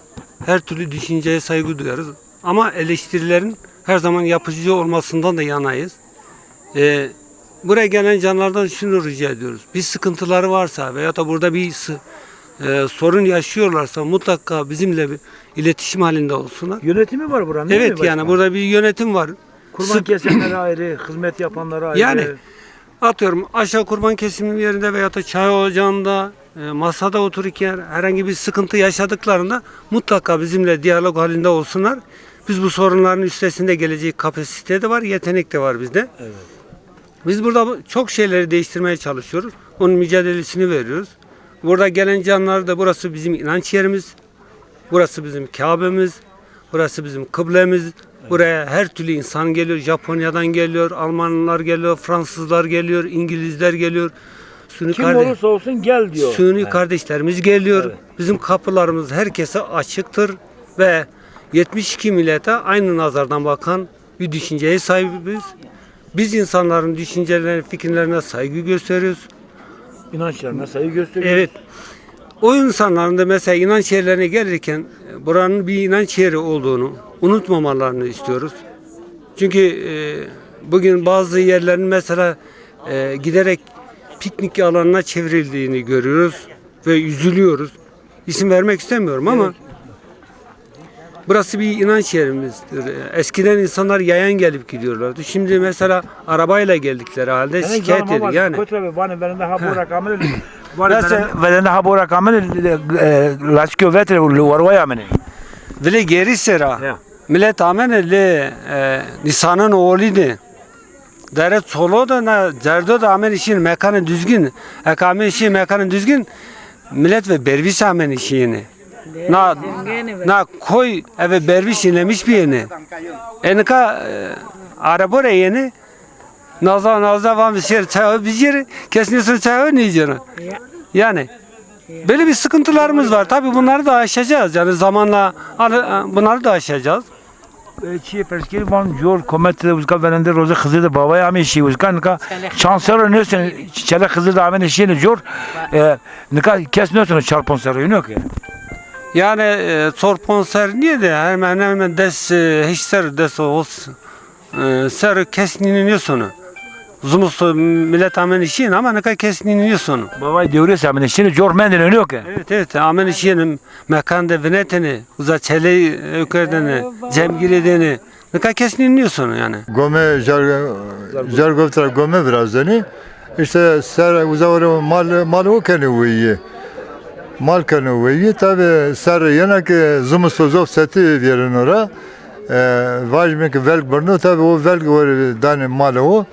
Her türlü düşünceye saygı duyarız. Ama eleştirilerin her zaman yapıcı olmasından da yanayız. E, buraya gelen canlardan şunu rica ediyoruz. Bir sıkıntıları varsa veya da burada bir sı- e, sorun yaşıyorlarsa mutlaka bizimle bir iletişim halinde olsunlar. Yönetimi var buranın, değil Evet mi yani başkanım? Burada bir yönetim var. Kurban Sık- kesenler ayrı, hizmet yapanlar ayrı. Yani atıyorum aşağı kurban kesiminin yerinde veya da çay ocağında e, masada otururken herhangi bir sıkıntı yaşadıklarında mutlaka bizimle diyalog halinde olsunlar. Biz bu sorunların üstesinde gelecek kapasite de var, yetenek de var bizde. Evet. Biz burada bu- çok şeyleri değiştirmeye çalışıyoruz. Onun mücadelesini veriyoruz. Burada gelen canlar da burası bizim inanç yerimiz. Burası bizim Kabe'miz. Burası bizim kıblemiz. Buraya her türlü insan geliyor. Japonya'dan geliyor, Almanlar geliyor, Fransızlar geliyor, İngilizler geliyor. Sünni Kim kardeş- olursa olsun gel diyor. Sünni kardeşlerimiz geliyor. Evet. Bizim kapılarımız herkese açıktır ve yetmiş iki millete aynı nazardan bakan bir düşünceye sahibiz. Biz insanların düşüncelerine, fikirlerine saygı gösteriyoruz. İnançlarına saygı gösteriyoruz. Evet. O insanların da mesela inanç yerlerine gelirken e, buranın bir inanç yeri olduğunu unutmamalarını istiyoruz. Çünkü e, bugün bazı yerlerin mesela e, giderek piknik alanına çevrildiğini görüyoruz ve üzülüyoruz. İsim vermek istemiyorum ama burası bir inanç yerimizdir. Eskiden insanlar yayan gelip gidiyorlardı. Şimdi mesela arabayla geldikleri halde şikayet ediyor yani. Kotra ve bana verende ha bora kamil. Nasıl? Verende ha bora kamil, e, laçkio vetre warwaya mene. Vile geri sera. Ya. Millet amene le e, Nisan'ın oğluydu. Dere çolo de na cerdo de amene şin mekanı düzgün. Ek amene şin mekanı düzgün. Millet ve bervis amene şini. Na na koy eve bervis inemiş bir yeni. Enika e, arabore yeni. Naza naza van bir şey çay bizir. Kesin çay ne yiyeceğini. Yani böyle bir sıkıntılarımız var. Tabii bunları da aşacağız. Yani zamanla al- bunları da aşacağız. E, çiye pers kir van cor komet de uzka verende roze Xizir de babay amê şî uzka nika çand serre nêsen çele Xizir de amene şîne cor, e, nika kes nêsen çar ponc serre ino ki. Yani e, çor ponc serre niye de hemen hemen des e, hiç serre des olsun. E, serre kes nîne nêsonu. Zumusto millet amene şîne ama nika kes nîne nêsonu. Babay dewres amene şîne cor mendene ino ki. Evet evet amene şîne mekan de vinetene. Uza çeley ewkerdene, cemgirêdene. Nika kes nî nêsono yanî. Gome jar, jar govtra gome virazenî. Îşte ser uza ore mal, mal o kenê weyî. Mal kenê weyî. Tabî ser yena ke zimisto zof setî vîyereno ra. E, vajîme ke velg birno, tabî o velg ore danê malê o.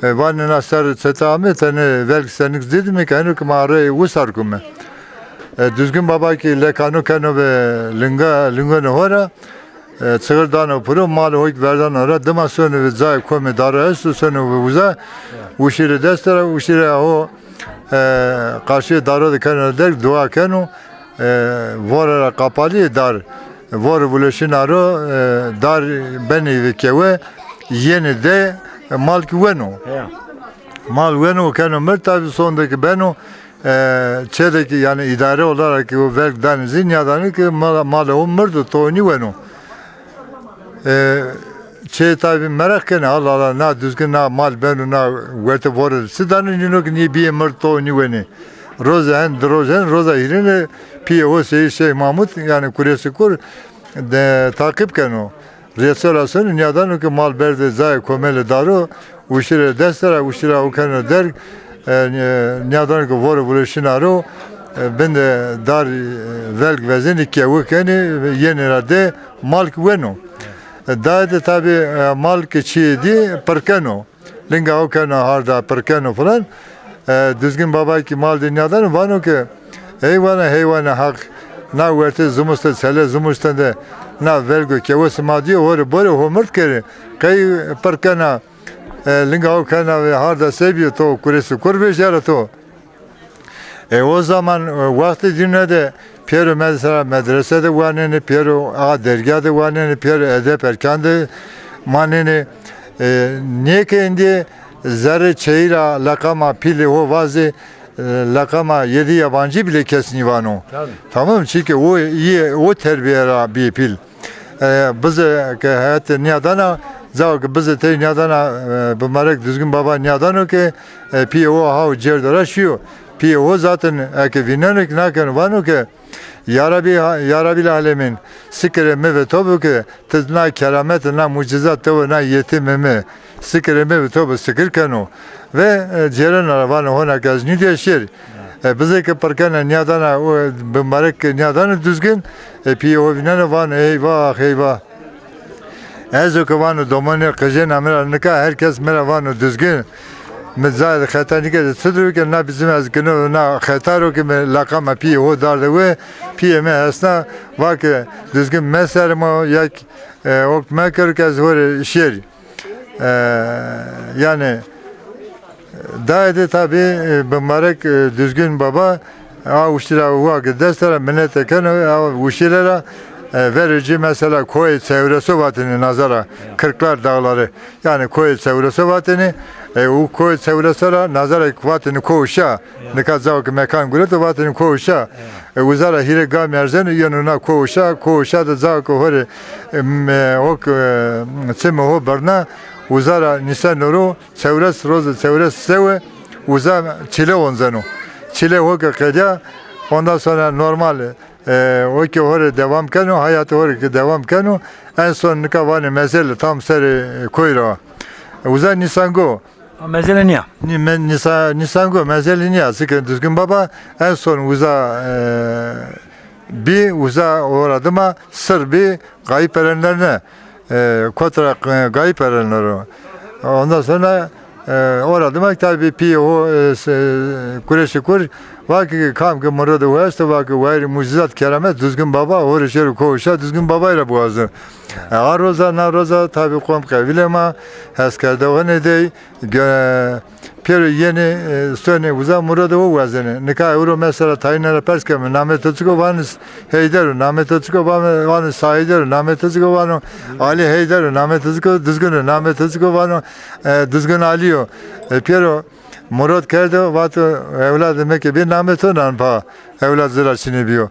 E, vanê na ser çete ame, tenê velg senik zî dîme ke eno ke ma rey wisar kume. E, Duzgin Baba kî lekano keno ve linga, lingonê ho ra. E, çixir dano piro, malê ho kî verdano ra, dima sono ve cayê komê daro esto, sono ve uza, uşîrê dest ra, uşîrê ho, e, qarşîyê daro de keno derg, dua keno, e, vore ra qapalîyê dar, vore vuleşîna ro, e, dar benê ve kewe, yenê de, e, mal kî weno. Mal weno, keno mird, tabî sonde kî beno, e, çê de kî, yanî îdare olarak kî o verg danê zî, nîyadanê kî mal, malê o mird û to nîweno. E, çê tabî meraq kenê, Allah Allah, na Duzgin na mal beno, na werte vore de çi danê, nîno kî nî bîyê mird to nîwenê. Roze hen, di roze hen, roza hîrêne pîyê o seyî Şeyh Mahmud, yanî Kurêsî Kur de taqîb keno. Rêsela sonî nîyadano ke mal berdê cayê komelê daro, uşîrê dest ra, uşîra o keno derg, e, nî-, nîyadano ke vore vuleşîna ro, e, bin de dar, e, velg vezenî, kewi kenî, yenî ra de mal kî weno. E, daye de tabî, e, mal kî çîyê dî pirkeno. Linga ho keno harda, pirkeno filan. E, Duzgin Baba kî mal de nîyadano, vano ke, heywana, heywanê Haq, na werte zimuste, sele zimusten de na velgo kewe sima dîyo, hore bore ho mird kerê. Qey pirkena, e, linga ho kena ve harda se bîyo to Kurêsî Kur vejera to. E, o zaman, e, wextê dîne de pêro mesela medrese de wanenê, pêro a dergah de wanenê, pêro edeb erkan de manenê. E, nê ke êndî zerrê çeyî ra leqama pîlê ho vazê, E, lakama yedi yabancı bile kes nîvano. Tabii. Tamam, çünkü o iyi, o terbiye ra bî pîl. E, bize ke heyet nîyadana, cao ke bize tey nîyadana, e, bimarek Düzgün Baba nîyadano ke, e, pîyê ho haw cêrdo ra şîyo. Pîyê ho zaten eke vîneno ke nakeno, vano ke, Ya Rabî, ya Rabîl alemîn, sikirê mi ve to bi ke ti na keramet, na mucizat to ve na yetîmê mi, sikirê mi ve to bi sikir keno. Ve, e, cêreno ra vano hona ke ez nîdîya şêr. E, bize ke pirkena nîyadana, o bimarek ke nîyadana Düzgün, e, pîyê ho vîneno vano eyvah, eyvah. Ez o ke vano domonê qijêna mi ra nika her kes mi ra vano Düzgün. Mi zayê de xeta nîkerde, çi dir ke na bizim ez gino na xeta ro ke mi lakama pîyê ho darde we, pîyê mi hesna, va ke Düzgün meserimo ya ke, e, ok mekero ke ez ho rê şêrî. E, yanî, Daye de tabî, e, bimarek, e, Düzgün Baba, a uştî ra wa ke dest ra minete keno, a uştîle ra, e, verê ci mesela koyê Çewreso vatêne nazara, Kırklar Dağları. Yanî koyê Çewreso vatêne, e, u koyê Çewreso ra nazara vatêne Koşa. Nika cao ke mekan gureto vatêne Koşa. E, uza ra hîrê gamî erzeno, yeno na Koşa, Koşa de cao ke ho rê, e, m-, e, ok, e, çimê ho birna, uza ra nîseno ro, Çewres roze, çewres sewe uza çile onzeno. Çile ho ke qedîya, ondan sonra normal, e, o ke ho rê devam keno, hayatê ho rê ke devam keno, en son nika vanê mezele tam serê, e, koy ra. Uza nîsango. Ha, mezele nîya. Nî-, me-, nîsa-, nîsango, mezele nîya. Zikê Düzgün Baba en son uza, e, bî, uza ora dima sir bî, kayıp erenlerine, e, kot ra, e, kayıp erenler o. Ondan sonra, e, ora dima tabî pîyê ho, e, se-, kureşê kur, va ke kam ke muradê ho esto, va ke wayirê mucizat keramet Düzgün Baba, ho rê şêro Koşa Düzgün Babay ra biwazo. E, a roza, na roza tabî qom qevilê ma, heskerde honê dey, Ge-, pêro yenê, e, sonê uza muradê ho wazenê. Nika ewro mesela tayîne ra pers keme, namê to çik o? Vanê Heyder o, namê to çik o? Vanê, vanê Saheyder o, namê to çik o? Vano Ali Heyder o, namê to çik o? Düzgün o, namê to çik o? Vano, e, Düzgün Ali o. E, pêro murad kerdo, vato ewladê mi ke bî namê to nan pa. Ewlad zira çinê bîyo.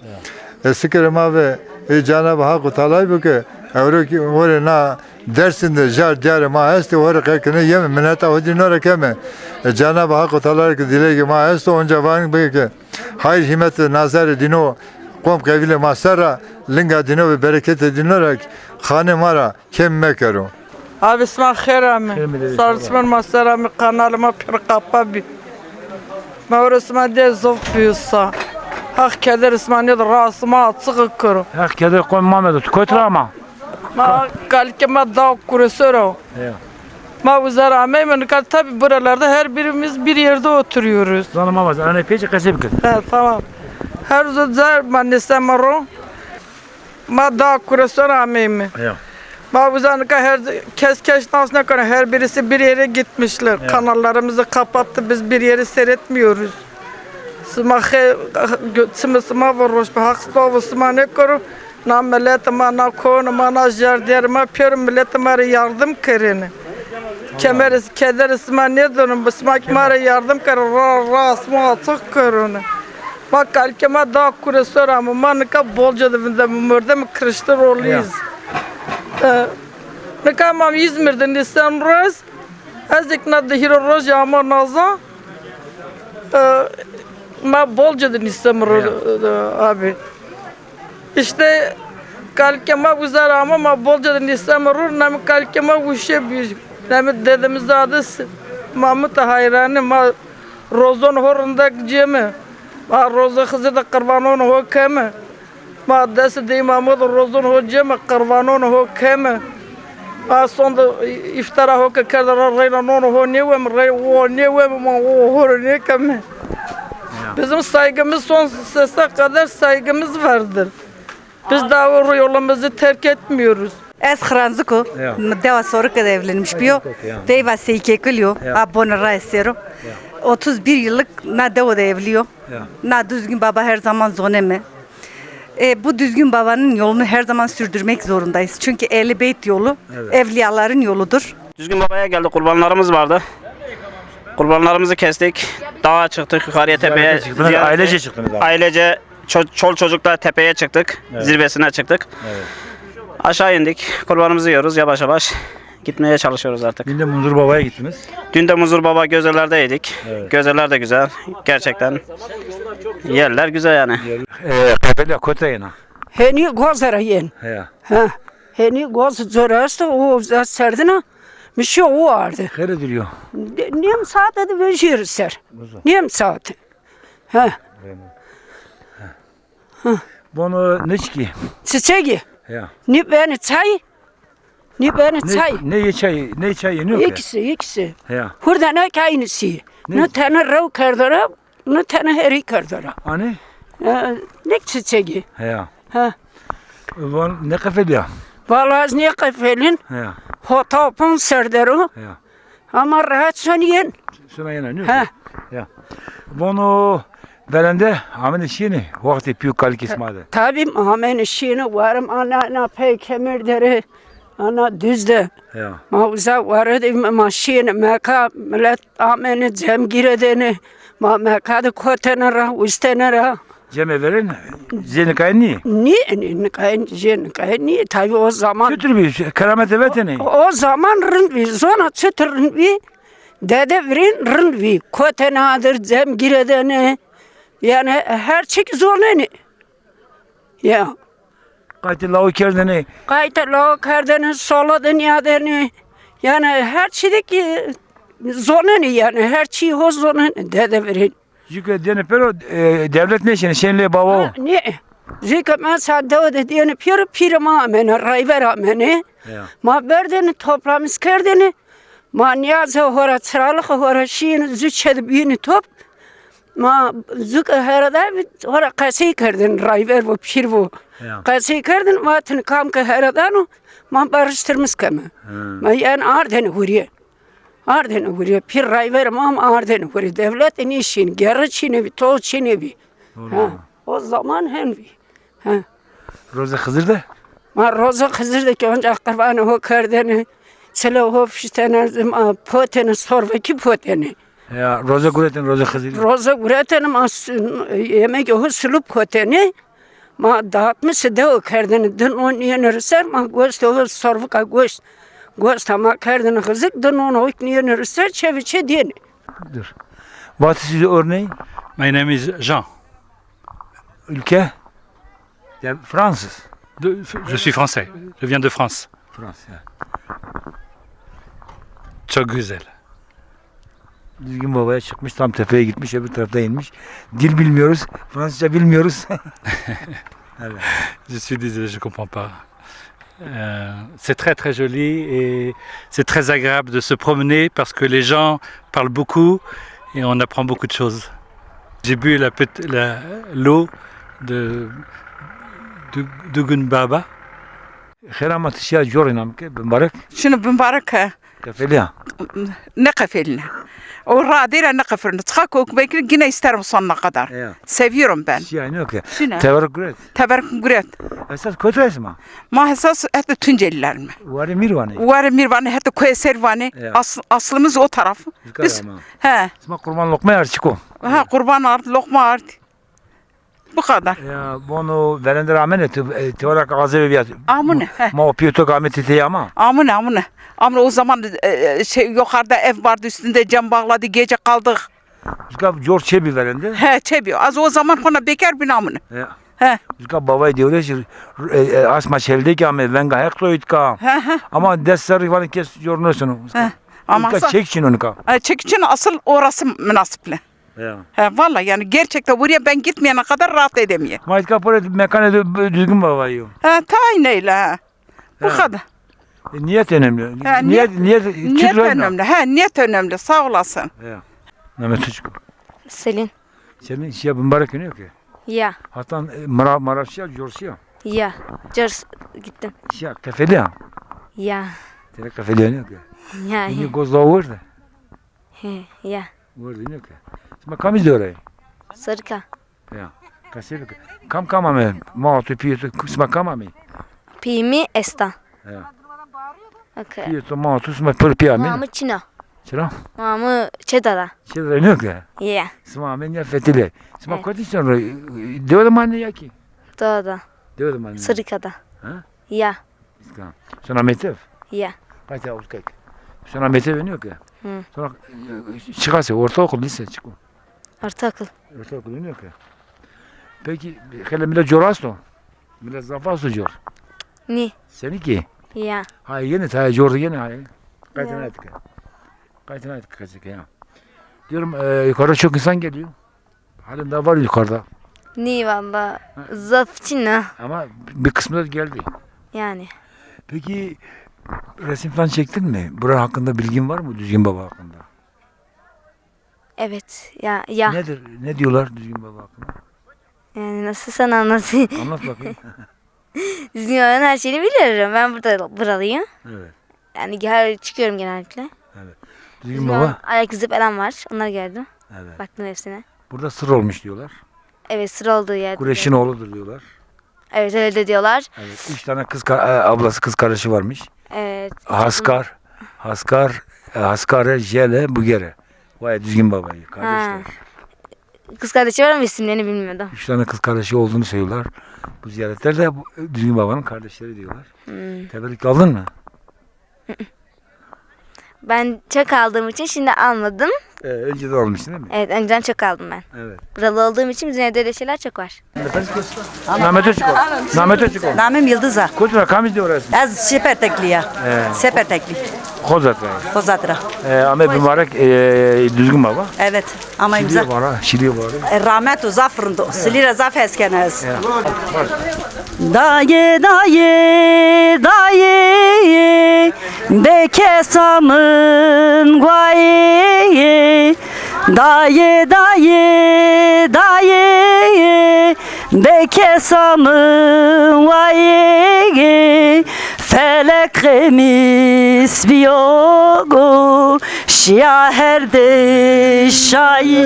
Ya. E, sikirê ma ve, e, Cenab-ı Haq û Tealay bo ke ewro kî ho rê na Dersim de jar dîyarê ma estê, ho rê qe kine yeme, mineta ho dîno ra keme. E, Cenab-ı Haq û Teala rê ke dîlegê ma esto, onca van bike ke hayr hîmet nazarê dîno qom qevilê ma ser ra, linga dîno ve bereketê dîno ra xanê ma ra kêm mekero. Abi sima xêr ame. Xêr mi de. Sar sima ma ser ame, kanalê ma pêr qapa bî. Ma ora sima de zof bîyo sa. Haq keder sima nêdo, ra sima açıq kero. Haq keder qom ma medo. Tu kotî ra ma? Ma kalikê ma da Kureso ra. Ya. Ma uza ra ameyme, nika tabii buralarda her birimiz bir yerde oturuyoruz. Zanê ma vaz, anê pêçe qesey bikir. He, tamam. Her uza ma nêseme ro. Ma da Kureso ra ameyme. Ya. Ma uza nika her kes kes nas nêkeno. Her birisi bir yere gitmişler. Ya. Kanallarımızı kapattı. Biz bir yeri seyretmiyoruz. Sima xe-, gö-, çimê sima ve roş be. Haq spa ve sima nêkero. Na miletê ma, na konê ma, na jardîyerê ma pêro miletê ma rê yardim kerêne. Kemerê, kederê sima nêdono, bi sima kî ma rê yardim kero, ra, ra sima açıq kerone. Ma kalikê ma da Kureso ra ame, ma nika Bolca de vindeme, mordemê Kiliçdarogluyiz. Ya. E, nika ma İzmir de nîseme ro ez, ez kî na di hîrê rojî ama naza, e, ma Bolca de nîseme ro, ya, e, abi. İşte kalikê ma uza ra ama ma Bolca de nîseme ro, namê kalikê ma Wuşe bî. Namê dedemizin adı s-, Mamute Hayrani, ma rozon ho rindek cême. Ma roze Xizir de qirvanon ho keme. Ma destê Dey Mamodo rozon ho cême, qirvanon ho keme. A son de îftara ho ke kerde ra reyna nono ho nêweme, rey o nêweme, ma o ho ro nêkeme. Ya. Bizim saygımız son sese kadar saygımız vardır. Biz daha o yolumuzu terk etmiyoruz. Ez Xıranzıko, ya, mi dewa Sorık'ta evlenmiş biyo. Sorık'ta, ya. Deyva Seykekil yo, ya, a bonê ra sero. Ya. Otuz bir yıllık na dewo de evliyo. Ya. Na Düzgün Baba her zaman zoneme. E, bu Düzgün Baba'nın yolunu her zaman sürdürmek zorundayız. Çünkü Ehli Beyt yolu, evet, evliyaların yoludur. Düzgün Baba'ya geldi, kurbanlarımız vardı. Kurbanlarımızı kestik. Dağa çıktık, yukarıya tepeye. Ziyarete çıktınız, ziyarete. Ailece çıktınız abi. Ailece, ço- çol çocukla tepeye çıktık. Evet. Zirvesine çıktık. Evet. Aşağı indik. Kurbanımızı yiyoruz yavaş yavaş. Gitmeye çalışıyoruz artık. Dün de Munzur Baba'ya gittiniz. Dün de Munzur Baba Gözeller'deydik. Evet. Gözeller de güzel. Gerçekten yerler güzel yani. E, Kefeliya kotê yena? Henî goze ra yên. Heya. Ha. Henî goze zor esto, o uza serdina. Mi şîyo o arde. Xêre diriyo. Nêm saate de vejîyêr ser. Nêm saate. Ha. Bono neçikî? Çiçegî. Ya. Nî benî çay. Nî benî çay. Ne ye çay, ne çay, ne? İkisi, ikisi. Ya. Hurda ne kaynisi. Ne tene rew kerdo ra, ne tene herî kerdo ra. Hani? E, ne çiçegî. Ya. Ha. Von ne qefelîya? Vala ez nêqefelîn. Ya. Hota pon serdero. Ya. Ama rehet sonîyen. Sona yena, ne? Ha. Ya. Vono verende amene şîne, wextê pîyo kalikê sima de. Tabî amene şîne, warim ana, ana pey Kemerdere, ana Duzde. Ya. Ma uza ware de ma şîne, meka milet amene cem gîredene. Ma meka de kotene ra, ustene ra. Cemê verên zê nikayê nî? Nî, nî, nikayê, zê nikayê nî. Tabî o zaman. Çitur bî, keramete vetêne? O, o zaman rind bî, zona çitur rind bî. Dede virên rind bî. Kotene adir, cem gîredene. Yanî her çik zonenê. Ya. Qaytê lawo kerdêne. Qaytê lawo kerdêne, solo de nîyadêne. Yanî her çî de kî zonenê yanî. Her çî ho zonenê dede virên. Jû ke dêne pêro, e, dewlet nêşêne, şên lê bawo. Ha, nê. Jû ke mesela dewe de dêne pêro, pîrê ma amêne, rayver amêne. Ya. Ma berdêne, toplamîz kerdêne. Ma nîyazê ho ra, çiralixê ho ra şîyêne, zu çê de bîyêne top. Ma zu ke here da, ho ra qesey kerdêne, rayver vo, pîr vo. Ya. Qesey kerdêne, vatêne kam ke here dano, ma barıştırmîz keme. Hı. Ma yanî ardêne hurîye. Ardêne hurîye, pîr rayverê ma, ma ardêne hurîye. Dewlete nêşîn, gerre çînê bî, to çînê bî. Doğru. Ha, o zaman hen bî. Ha. Rozê Xizir de? Ma rozê Xizir de kî onca qirbanê ho kerdêne, çilê ho fiştêne, ma potêne, sorvekî potêne. Ya, roze guretêne, rozê Xizirî. Roze guretêne, ma s-, yemegê ho sulub kotêne. Ma dağıtmışı dewe kerdêne, di non yenê ri ser, ma goştê ho, sorvika goşt, goşta ma kerdêne xizik, di non ho yenê ri ser, çevê çê dêne. Dur. What is your name? My name is Jean. Ülke? Ya, Fransız. De- je suis français. Je viens de France. Fransa. Çok güzel. Düzgün Baba'ya çıkmış, tam tepeye gitmiş, öbür tarafta inmiş. Dil bilmiyoruz, Fransızca bilmiyoruz. Evet. Je suis désolé, je comprends pas. Euh, c'est très, très joli et c'est très agréable de se promener parce que les gens parlent beaucoup et on apprend beaucoup de choses. J'ai bu la pet- la- l'eau de, de Dugun Baba. Xêr ama, ti şiya corê nam ke, bimbarek. Şino bimbarek ke. Qefelîya? Ne qefelîne. O radê ra ne qefelîne. Çıka kokmekini gine isterim sonuna kadar. Ya. Seviyorum ben. Şiya, ne ke? Şine. Teberruk guret. Teberruk guret. Esas kotî ra sima? Ma esas hete Tunceliler mi? Warê Mîr vanê. Warê Mîr vanê, hete Koyser vanê. Ya. As- aslımız o taraf. Biz, he. Sima qurban loqma ard çiko? Ha, qurban ard, loqma ard. Bu kadar. Ya, bono verende ra amene, ti, e, ti ora ke azebe biya. Amune, he. Ma o pîyo to ke ame ti tey ama? Amune, amune. Amune o zaman, e, e, şey, yukarıda ev vardı, üstünde cam bağladı, gece kaldık. Zika cor çê bî verende? He, çê bî. Az o zaman hona bekar bin amune. Ya. He. Zika bavay dewre şi, e, e, asma şelde ke ame, venga heq to itka. He, he. Ama des serrî vanê kes cor nêsono. He. Ama zika sa- çek çin o nika. E, çek çin, asıl orası münasipli. Ya. He, vallahi yani gerçekten oraya ben gitmeyene kadar rahat edemiyor. Ma itka pore mekanê de düzgün baba yo. He, tayin eyle ha. Bu kadar. E, niyet önemli. He, niyet, niyet, niyet, niyet önemli. He, niyet önemli. Sağ olasın. Ya. Namê tu çik o? Selin. Selin, şiya bimbarek iniyor ki. Ya. Hatan, e, mara, mara şiya, cor şiya. Ya. Cor gittim. Şiya, qefelîya. Ya. Tene qefelîya iniyor ki. Ya. Yine ya. Gozla orada. He, ya. Werdî nêke. Sima kamî zor ê? Sirka. Ya. Qesey bike. Kam kam ame? Ma tu, pîyê tu, sima kam amê? Pîyê mi esta. Ya. Okay. Pîyê tu, ma tu, sima pir pî amê? Ma mi çina. Çira? Ma mi Çedara. Çedara eno ke? Ya. Sima amê nîya fetelîye. Sima kotî şino ro? Dewe de manenê ya kî? Dewe de. Dewe de manenê. Sirika de. Ha? Ya. Şona mektev? Ya. Payta Urkek. Şona mektev eno ke? Hı. Sonra, e, çiqasê, ortaokul, lise çik o? Ortaokul. Ortaokul eno ke. Peki, xeylê milet cor esto? Milet zaf esto cor? Nî. Senî kî? Ya. Hay yenê, tayê cor de yenê hay. Qaytê nayê ti ke. Qaytê nayê ti ke ya. Diyorum, e, yukarıda çok insan geliyor. Halen daha var yukarıda. Nî valla. Ha. Zaf çin a. Ama bir kısmı da geldi. Yani. Peki resim falan çektin mi? Buranın hakkında bilgin var mı, Düzgün Baba hakkında? Evet. Ya, ya. Nedir? Ne diyorlar Düzgün Baba hakkında? Yani nasıl sana anlatayım? Anlat bakayım. Düzgün Baba'nın her şeyini biliyorum. Ben burada buralıyım. Evet. Yani her çıkıyorum genellikle. Evet. Düzgün Baba. Ayak izi falan var. Onları gördüm. Evet. Baktım hepsine. Burada sır olmuş diyorlar. Evet, sır olduğu yerde. Kureş'in oğludur diyorlar. Evet, öyle de diyorlar. Evet, üç tane kız ka- e, ablası, kız kardeşi varmış. Evet. Haskar, Haskar, e, Haskare, Jele, Bugere. Vay Düzgün Baba'yı, kardeşler. Ha. Kız kardeşi var ama isimlerini bilmiyordum. Üç tane kız kardeşi olduğunu söylüyorlar. Bu ziyaretlerde bu, Düzgün Baba'nın kardeşleri diyorlar. Hmm. Teberrük aldın mı? Ben çok aldığım için şimdi almadım. Ee, önceden almıştın değil mi? Evet, önceden çok aldım ben. Evet. Buralı olduğum için bizim evde öyle şeyler çok var. Namê to çik o? Namê to çik o? Namê mi Yildiz a. Kotî ra, kamij dewe ra estî? Ez Şêperteklî ya. Ee. Seperteklî. Xozat ra. Xozat ra. Ee, ame bimarek, ee, Düzgün Baba. Evet. Ama imza. Şilîye vara, şilîye vara. E, rahmet o, zaf rind o. Silî ra zaf hes kena ez. Ya. Dayê, dayê, dayê, bêkesa min guayê. Dayê, dayê, dayê, bêkesa min wayê. Felek qemîs bîyo go, şîya her de şayî.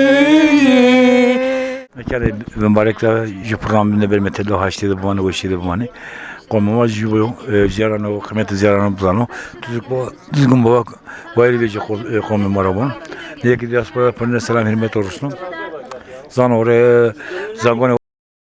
Mekanê mibarek de jû programê binde berê, telo haştê de bimanê, weşê de bimanê. Qomê ma jû bo, e, zîyarano, qîmetê zîyarano bizano. Tuzuk bo, Düzgün Baba wayîrê vejî qo-, e, qomê ma ra bon. Nê kî diaspora de pirîne selam hurmet rusno. Zano ore, zagonê